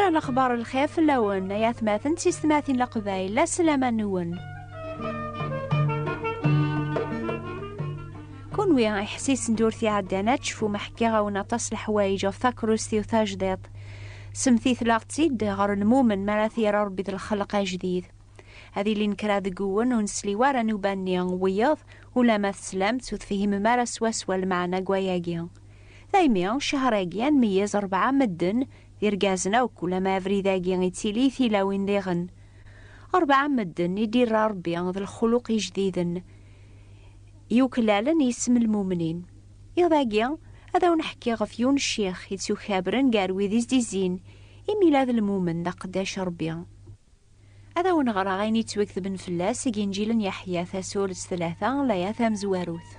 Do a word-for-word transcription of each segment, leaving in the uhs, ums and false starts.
Lexbar lxir fell-awen, ay atmaten d tistmatin n Leqbayel, la sslam-nwen. Kunwi iḥessisen d ur t-iɛeddan, ad tecfum ḥkiɣ-awen aṭas leḥwayeǧ ɣef takrust-iw tajdiṭ. Semtit-laɣ-tt-id ɣer lmumen mi ara t-yerr Ṛebbi d lxelq ajdid. Ad ilin kra deg-wen ur nesli wara nnuba-nni n wiyeḍ, ulamma teslamt ur tefhimem ara swaswa lmeɛna n wayagi. Daymi, ccher-agi ad nmeyyez rebɛa medden, d irgazen akk, ulamma abrid-agi ittili i tilawin diɣen. Rebɛa medden i d-irra Ṛebbi d lxuluq ijdiden, yuklalen isem n lmumnin. Iḍ-agi, ad awen-ḥkiɣ ɣef yiwen ccix ittukabren gar wid i s-d-izzin, imi ula d lmumen d aqeddac Ṛebbi. Ad awen-ɣreɣ ayen yettwaketben fell-as deg Inǧil n Yeḥya, tasurt tlata, laya tamezwarut.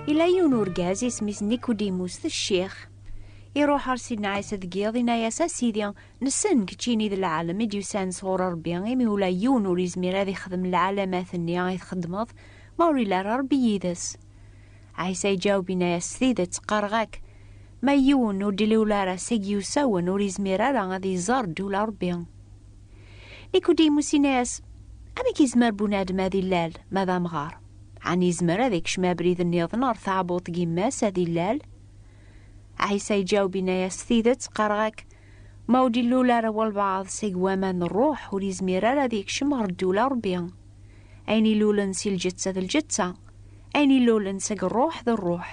Ila yiwen urgaz, isem-is Nikudimus, d ccix. Iruḥ ɣer Sidna Ɛisa deg yiḍ, inna-yas: "A Sidi, nessen keččini d lɛalem i d-yusan sɣur Ṛebbi, imi ula yiwen ur izmir ad ixdem lɛalamat-nni i txeddmeḍ, ma ur ila ara Ṛebbi yid-s." Ɛisa iǧaweb, inna-yas: "S tidet qqareɣ-ak, ma yiwen ur d-ilul ara seg yiwsawen, ur izmir ara ad iẓer ddula Ṛebbi." Nikudimus inna-yas: "Amek izmer bunadem ad illal ma d amɣar? Ɛni izmer ad ikcem abrid nniḍen ɣer taɛbuḍt n yemma-s ad illal?" Ɛisa iǧaweb, inna-yas: "S tidet qqareɣ-ak, ma ur d-ilul ara walbeɛḍ seg waman n ṛṛuḥ, ur izmir ara ad ikcem ɣer ddula Ṛebbi. Ayen ilulen si lǧetta d lǧetta, ayen ilulen seg ṛṛuḥ d ṛṛuḥ.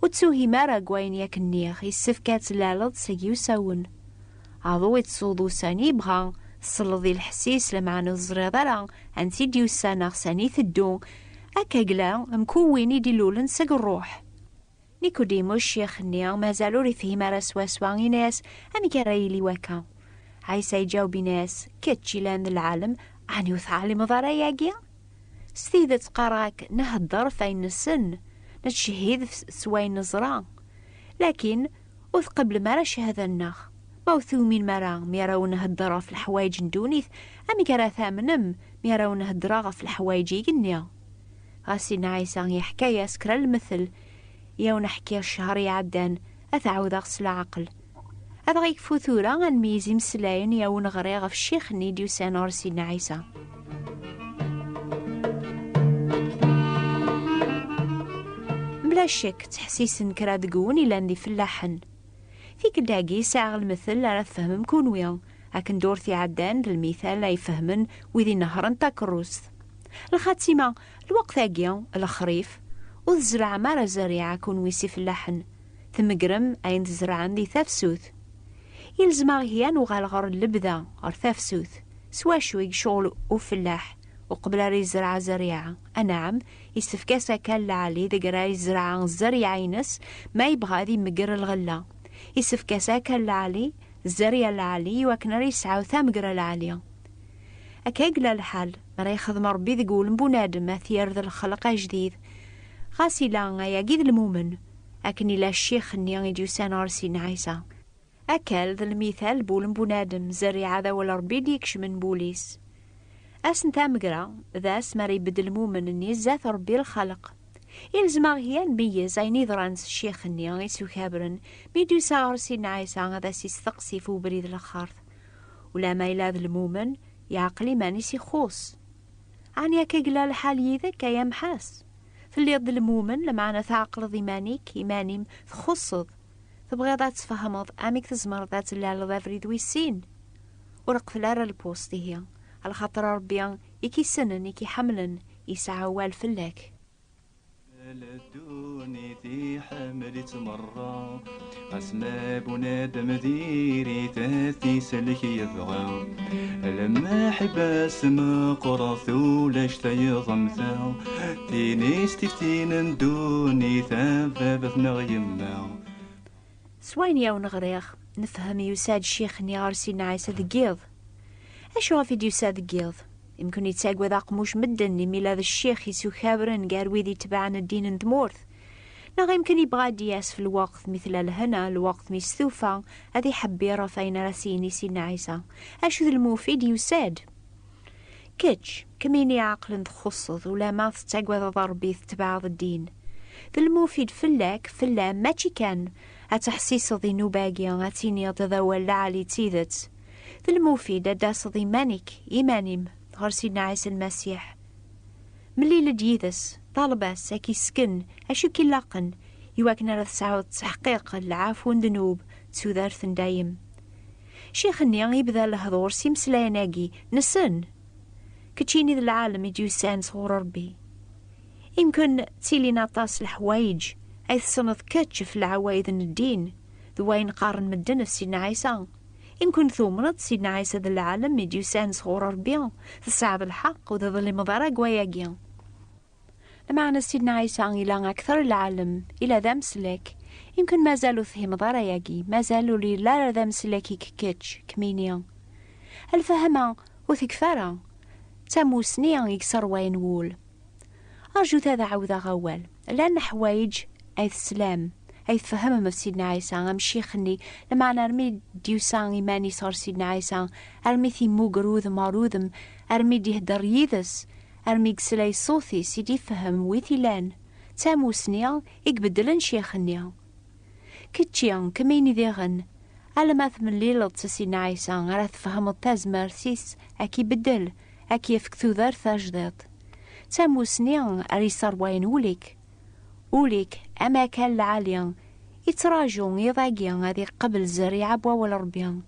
Ur ttuhim ara deg wayen yak nniɣ, yessefk ad tlaleḍ seg yiwsawen. Aḍu i tessuḍ ussan i yebɣa, tselleḍ i lḥess-is, lameɛna ur teẓriḍ ara ansi d-yusa neɣ sani iteddu, akka yella mkul win i d-ilulen seg ṛṛuḥ." Nikudimus, ccix-nni, mazal ur ifhim ara swaswa, inna-yas: "Amek ara yili wakka?" Ɛisa iǧaweb, inna-yas: "Kečč ilan d lɛalem, ɛni ur teɛlimeḍ ara ayagi? S tidet qqareɣ-ak, nhedder ɣef wayen nessen, nettcehhid s wayen neẓra. Lakin ur tqebblem ara cchada-nneɣ. Ma ur tumin ara mi ara wen-heddreɣ ɣef leḥwayeǧ n ddunit, amek ara tamnem mi ara wen-heddreɣ ɣef leḥwayeǧ igenni?" Ɣas inna Ɛisa yeḥka-yas kra n lemtel, i awen-ḥkiɣ ccher iɛeddan, ad t-ɛawdeɣ s leɛqel. Ad aɣ-ikfu tura ad nmeyyez imeslayen i awen-ɣriɣ ɣef ccix-nni d-yusan ɣer Sidna Ɛisa. Mebla ccek, ttḥessisen kra deg-wen ilan d ifellaḥen. Tikkelt-agi sɛiɣ lemtel ara tfehmem kunwi, akken d ur t-iɛeddan d lmital ay fehmen wid inehhren takerrust. Lxatima, lweqt-agi, lexrif, ur tzerɛem ara zzerriɛa kunwi s ifellaḥen, tmegrem ayen tzerɛem di tafsut. Ilzem-aɣ-iyi ad nuɣal ɣer lebda, ɣer tafsut, s wacu i yecɣel ufellaḥ uqbel ara yezreɛ zzerriɛa? Anɛam, isefk-as akal lɛali deg ara yezreɛ zzerriɛa-ines ma yebɣa ad imegger lɣella. Isefk-as akal lɛali, zzerriɛa lɛali, iwakken ara yesɛu tamegra lɛali. Akka i yella lḥal, mi ara yexdem Ṛebbi deg wul n bunadem, ad t-yerr d lxelq ajdid. Ɣas ila ayagi d lmumen, akken ila ccix-nni i d-yusan ɣer Sidna Ɛisa. Akal d lmital n wul n bunadem, zzerriɛa d awal Ṛebbi i d-ikecmen n wul-is. Ass n tamegra, d ass mi ara ibeddel lmumen-nni zdat Ṛebbi lxelq. Ilzem-aɣ-iyi ad nmeyyez ayen yeḍran s ccix-nni isukabren mi d-yusa ɣer Sidna Ɛisa ad as-isteqsi ɣef ubrid n lxert. Ulamma yella d lmumen, yeɛqel iman-is ixuṣṣ. Ɛni akka i yella lḥal yid-k, ay amḥas? Telliḍ d lmumen, lameɛna tɛeqleḍ iman-ik, iman-im txuṣṣeḍ. Tebɣiḍ ad tfehmeḍ amek tzemreḍ ad tlaleḍ abrid wis sin? Ur qfel ara lpust, ihi, alaxaṭer Ṛebbi i k-issnen, i k-iḥemmlen, yesɛa awal fell-ak. Ddunit iḥemmel-itt merra, ɣas ma bunadem diri-t ad t-isellek yebɣa. Lmaḥibba-s meqqret ulac tayeḍ am ta, tin i s-tiftin n ddunit am baba-tneɣ yemma. S wayen i awen-ɣriɣ, nefhem yusa-d ccix-nni ɣer Sidna Ɛisa deg yiḍ. Acu ɣef i d-yusa deg yiḍ? Imken yettagad aqemmuc medden imi ila d ccix isukabren gar wid itebɛen ddin n tmurt. Neɣ imken yebɣa ad d-yas f lweqt mi tella lehna, lweqt mi stufa, ad iḥebbir ɣef wayen ara s-yini Sidna Ɛisa. Acu d lmufid yusa-d? Kečč, kemmini iɛeqlen txuṣṣeḍ, ulama tettagadeḍ Ṛebbi, tettebɛeḍ ddin. D lmufid fell-ak, fell-am, mačči kan ad teḥsiseḍ i nnuba-agi, ad tiniḍ d awal lɛali d tidet. D lmufid ad d-taseḍ iman-ik, iman-im, ɣer Sidna Ɛisa Lmasiḥ. Mlil-d yid-s, ṭaleb-as ad k-issken acu i k-ilaqen, iwakken ara tesɛuḍ ttḥeqqiq n lɛafu n ddnub d tudert n dayem. Ccix-nni yebda lehdur s imeslayen-agi, nessen. Keččini d lɛalem i d-yusan sɣur Ṛebbi. Imken ttilin aṭas leḥwayeǧ ay tessneḍ kečč ɣef leɛwayed n ddin, d wayen qqaren medden ɣef Sidna Ɛisa. Imken tumneḍ Sidna Ɛisa d lɛalem i d-yusan sɣur Ṛebbi, tesɛiḍ lḥeqq, ur teḍlimeḍ ara deg wayagi. Lameɛna Sidna Ɛisa ila akter n lɛalem, ila d ameslak. Imken mazal ur tefhimeḍ ara ayagi, mazal ur yelli ara d ameslak-ik kečč, kemmini. Lfahma ur tekfi ara, d tamusni i yesserwayen wul. Rjut ad ɛawdeɣ awal. Llan leḥwayeǧ ay teslam, ay tfehmem ɣef Sidna Ɛisa, am ccix-nni, lameɛna armi d-yusa iman-is ɣer Sidna Ɛisa, armi t-immuger udem ɣer udem, armi d-ihedder yid-s, armi yesla i ṣṣut-is i d-ifehhem wi t-ilan. D tamusni i ibeddlen ccix-nni. Kečči, kemmini diɣen, alamma temlileḍ s Sidna Ɛisa, ara tfehmeḍ tazmert-is ad k-ibeddel, ad k-yefk tudert tajdiṭ. D tamusni ara yesserwayen ul-ik. Ul-ik, am akal lɛali, ittraǧu iḍ-agi ad iqabel zzerriɛa n wawal Ṛebbi.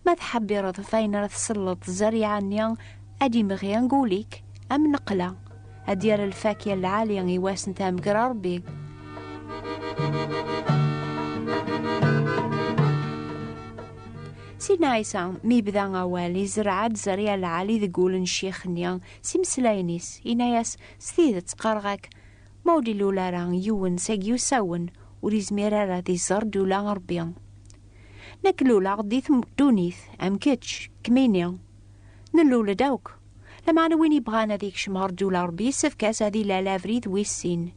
Ma tḥebbireḍ ɣef wayen ara tselleḍ zzerriɛa-nni, ad imɣi deg ul-ik am nneqla, ad d-yerr lfakya lɛali i wass n tamegra Ṛebbi. Sidna Ɛisa, mi yebda awal, izreɛ-d zzerriɛa lɛali deg wul n ccix-nni s imeslayen-is, yenna-yas, s tidet qqareɣ-ak, ma ur d-ilul ara yiwen seg yusawen, ur izmir ara ad iẓer ddula n Ṛebbi. Nekk luleɣ di tm-, ddunit, am kečč, kemmini. Nlul-d akk. Lameɛna win yebɣan ad ikcem ɣer ddula Ṛebbi, yessefk-as ad ilal abrid wis sin.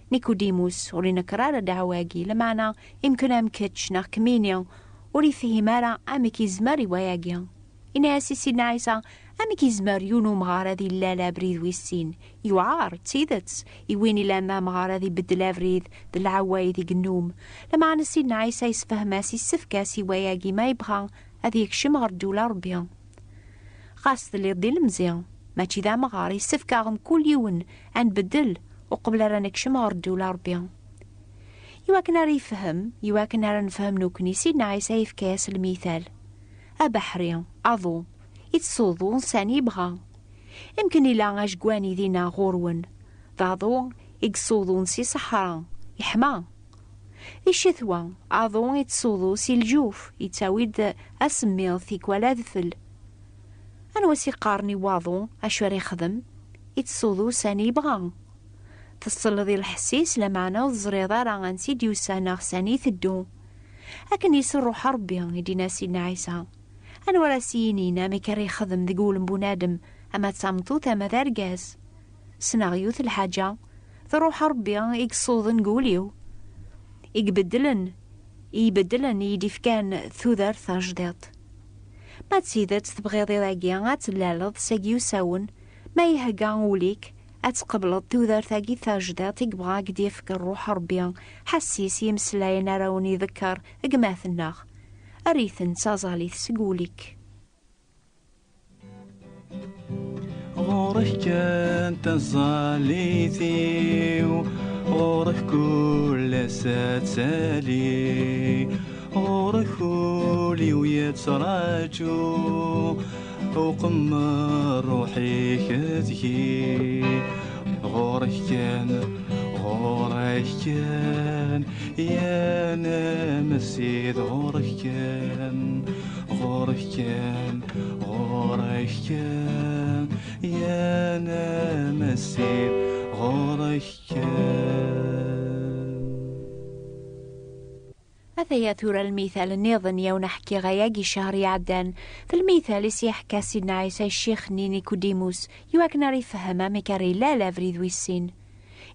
Nikudimus ur inekker ara ddeɛwa-agi, lameɛna imken am kečč neɣ kemmini ur ifhim ara amek izmer i wayagi. Yenna-yas i Sidna Ɛisa, amek izmer yiwen umɣar ad ilal abrid wis sin? Yewɛer, d tidet, i win ilan d amɣar ad ibeddel abrid d lɛawayed i yennum. Lameɛna Sidna Ɛisa yessefhem-as, yessefk-as i wayagi ma yebɣa ad yekcem ɣer ddula Ṛebbi. Ɣas telliḍ d ilemẓi, mačči d amɣar, yessefk-aɣ mkul yiwen ad nbeddel uqbel ara nekcem ɣer ddula Ṛebbi. Iwakken ara yefhem, iwakken ara nefhem nekkni, Sidna Ɛisa yefka-yas lmital. Abeḥri, aḍu, ittṣuḍu sani yebɣa. Imken ila ajegwani dinna ɣur-wen. D aḍu i yeṣṣuḍun si ṣṣeḥra, yeḥma. Di ccetwa, aḍu ittṣuḍu si lǧuf, yettawi-d asemmiḍ tikwal adfel. Anwa s-iqqaren i waḍu acu ara yexdem? Ittṣuḍu sani yebɣa. Teṣṣelleḍ i lḥess-is, lameɛna ur teẓriḍ ara ansi d-yusa neɣ sani iteddu. Akken yes Ṛṛuḥ n Ṛebbi, i d-yenna Sidna Ɛisa. Anwa ara s-yinin amek ara yexdem deg wul n bunadem, ama d tameṭṭut ama d argaz? Ssneɣ yiwet lḥaǧa, d Ṛṛuḥ n Ṛebbi i yeṣṣuden deg wul-iw, i ibeddlen, i ibeddlen, i yi-d-ifkan tudert tajdiṭ. Ma d tidet tebɣiḍ iḍ-agi ad tellaleḍ seg yusawen, ma ihegga wul-ik ad tqebleḍ tudert-agi tajdiṭ i yebɣa ad k-d-yefk Ṛṛuḥ n Ṛebbi, ḥess-is i yimeslayen ara wen-iḍekker gma-tneɣ. Err-iten d taẓallit seg wul-ik. Ɣur-k kan taẓallit-iw, ɣur-k kul ass ad tali, ɣur-k ul-iw yettraǧu, uqemmer ruḥ-ik deg-i. Ɣur-k kan, ɣur-k kan, ya namessid, ɣur-k kan, ɣur-k kan, ɣur-k kan, ya namessid, ɣur-k kan. Ataya tura lmital nniḍen i awen-ḥkiɣ ayagi ccher iɛeddan. D lmital i s-iḥka Sidna Ɛisa i ccix-nni Nikudimus, iwakken ara ifhem amek ara ilal abrid wis sin.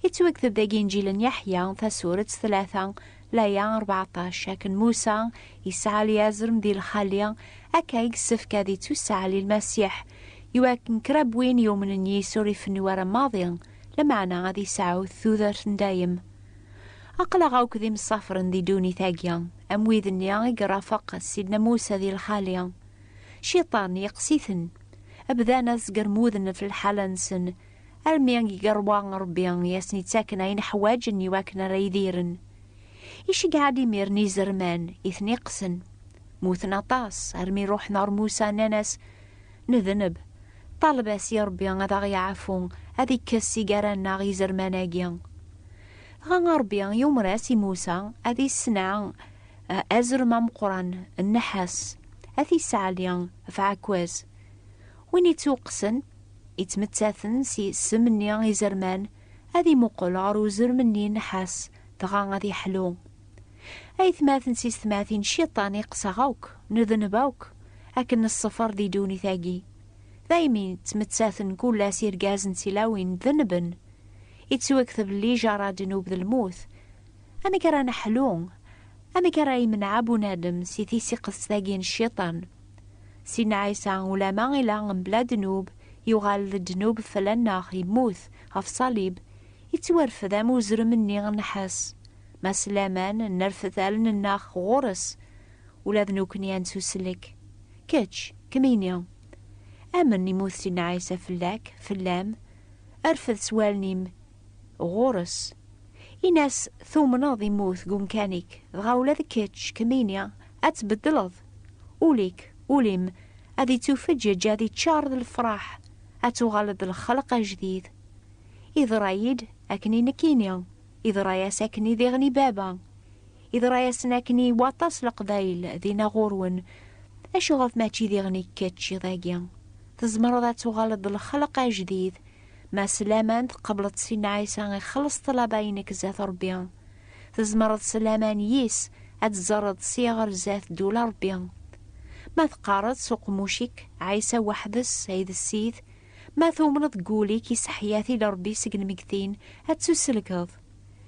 Yettwakteb deg Inǧil n Yeḥya, tasurett tlata, laya rbeɛṭac, akken Musa yesɛa lyaẓrem di lxali, akka i yessefk ad ittusaɛli Lmasiḥ, iwakken kra n win yumnen yis ur ifennu ara maḍi, lameɛna ad yesɛu tudert n dayem. Aql-aɣ akk d imsafren di ddunit-agi, am wid-nni i irafeq Sidna Musa di lxali. Cciṭan yeqqes-iten. Bdan azger muden f lḥala-nsen, armi i yerwa Ṛebbi i asen-ittaken ayen ḥwaǧen i wakken ara idiren. Iceggeɛ-d imiren izerman i ten-iqqsen. Muten aṭas, armi ruḥen ɣer Musa, nnan-as: "Nedneb, ṭaleb-as i Ṛebbi ad aɣ-yeɛfu, ad ikkes si gar-aneɣ izerman-agi." Dɣa Ṛebbi yumer-as i Musa ad issenɛ, eh, azrem ameqqran n nnḥas, ad t-isseɛli ɣef ɛekkaz. Win ittuqqsen, ittmettaten si ssem-nni izerman, ad imuqel ɣer uzrem-nni n nnḥas, dɣa ad iḥlu. Aytmaten s yessetmatin, Cciṭan iqqes-aɣ akk, nedneb akk, akken nesseffer di ddunit-agi. Daymi ttmettaten kul ass irgazen d tilawin, denben. Ittwakteb lijaṛa ddnub d lmut. Amek ara neḥlu? Amek ara yemneɛ bunadem si tisiqest-agi n Cciṭan? Sidna Ɛisa, ulama ila mebla ddnub, yuɣal d ddnub fell-aneɣ, yemmut ɣef ṣṣalib, ittwarfed am uzrem-nni n nnḥas. Ma s laman nerfed allen-nneɣ ɣur-s, ula d nekkni ad nettuslek. Kečč, kemmini, amen, immut Sidna Ɛisa fell-ak, fell-am, rfed s wallen-im ɣur-s. Ini-as tumneḍ immut deg umkan-ik, dɣa ula d kečč, kemmini, ad tbeddleḍ. Ul-ik, ul-im, ad ittufeǧǧeǧ, ad iččar d lefraḥ, ad tuɣaleḍ d lxelq ajdid. Iḍra-yi-d akken i nekkini, iḍra-yas akken i diɣen i baba, iḍra-yasen akken i waṭas leqbayel dinna ɣur-wen. Acu ɣef mačči diɣen i kečč iḍ-agi? Tzemreḍ ad tuɣaleḍ d lxelq ajdid, ma s laman tqebleḍ Sidna Ɛisa ixelleṣ ṭṭlaba-inek zdat Ṛebbi. Tzemreḍ s laman yis ad tẓerreḍ sya ɣer zdat ddula Ṛebbi. Ma teqqareḍ s uqemmuc-ik, Ɛisa weḥd-s ay d Ssid, ma tumneḍ deg wul-ik iseḥya-t-id Ṛebbi seg lmegtin, ad tuselkeḍ.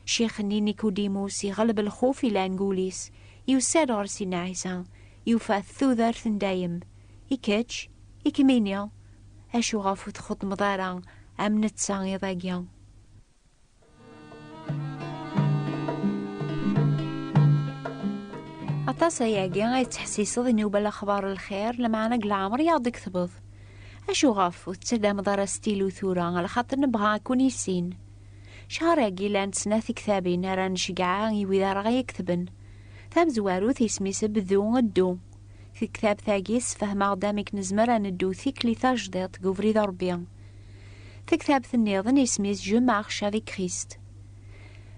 Ccix-nni Nikudimus iɣleb lxuf ilan deg wul-is, yusa-d ɣer Sidna Ɛisa, yufa-t tudert n dayem. I kečč, i kemmini, acu ɣef ur txeddmeḍ ara am netta iḍ-agi? Aṭas ayagi ay tettḥessiseḍ i nnuba lexbar n lxir, lameɛna deg leɛmer i aɣ-d-tketbeḍ. Acu ɣef ur tettaddameḍ ara stilu tura, alaxaṭer nebɣa ad kun-issin? Cchar-agi llant snat tektabin ara nceggeɛ i wid ara ɣ-iketben. Tamezwarut isem-is Bdu, Ddu. Deg tektabt-agi sfehmeɣ-d amek nezmer ad neddu tikli tajdiṭ deg ubrid n Ṛebbi. Tektabt nniḍen isem-is Je marche avec Christ.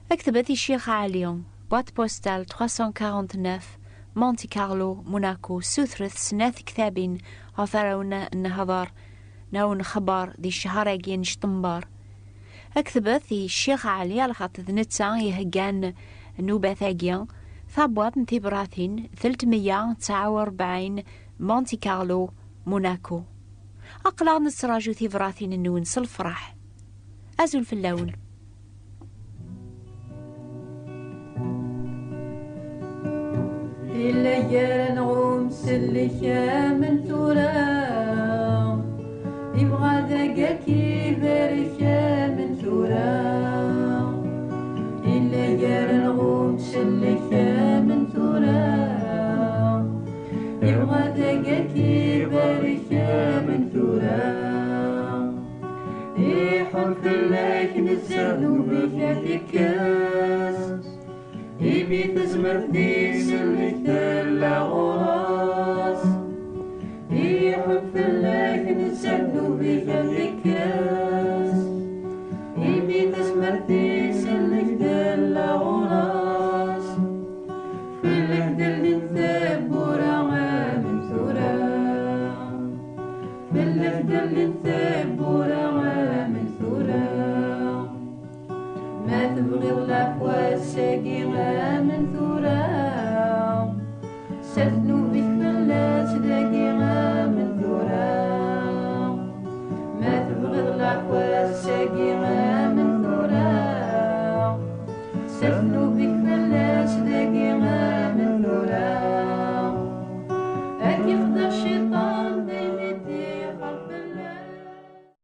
Ktbet i Ccix Ɛli, boîte postale trois cent quarante-neuf, Monte Carlo, Monaco, sutret snat tektabin ɣef ara wen-nehḍer neɣ wen-nxebber di cchar-agi n Ctember. Ktbet i Ccix Ɛli, alaxaṭer d netta iheggan nnubat-agi, tabwaṭ n tibratin telt meyya tesɛa u rebɛin, Monte Carlo, Monaco. Aql-aɣ nettraǧu tibratin-nwen s lefraḥ. Azul fell-awen. Yella gar-aneɣ umsellek am n tura, yebɣa ad ak-ibarek am n tura. Yella gar-aneɣ umsellek am n tura, yebɣa ad ak-ibarek am n tura. Iḥun fell-ak nezzeh, ddnub-ik ad t-ikkes. Imi tazmert n isellek tella ɣur-s. Iḥun fell-ak nezzeh, ddnub-ik ad t-ikkes. Imi tazmert n isellek tella ɣur-s. Fell-ak d-llint tewwura am n tura. Fell-ak d-llint tewwura am n tura. Ma tebɣiḍ leɛfu ass-agi am n tura, sers ddnub-ik fell-as dagi am n tura. Ma tebɣiḍ leɛfu ass-agi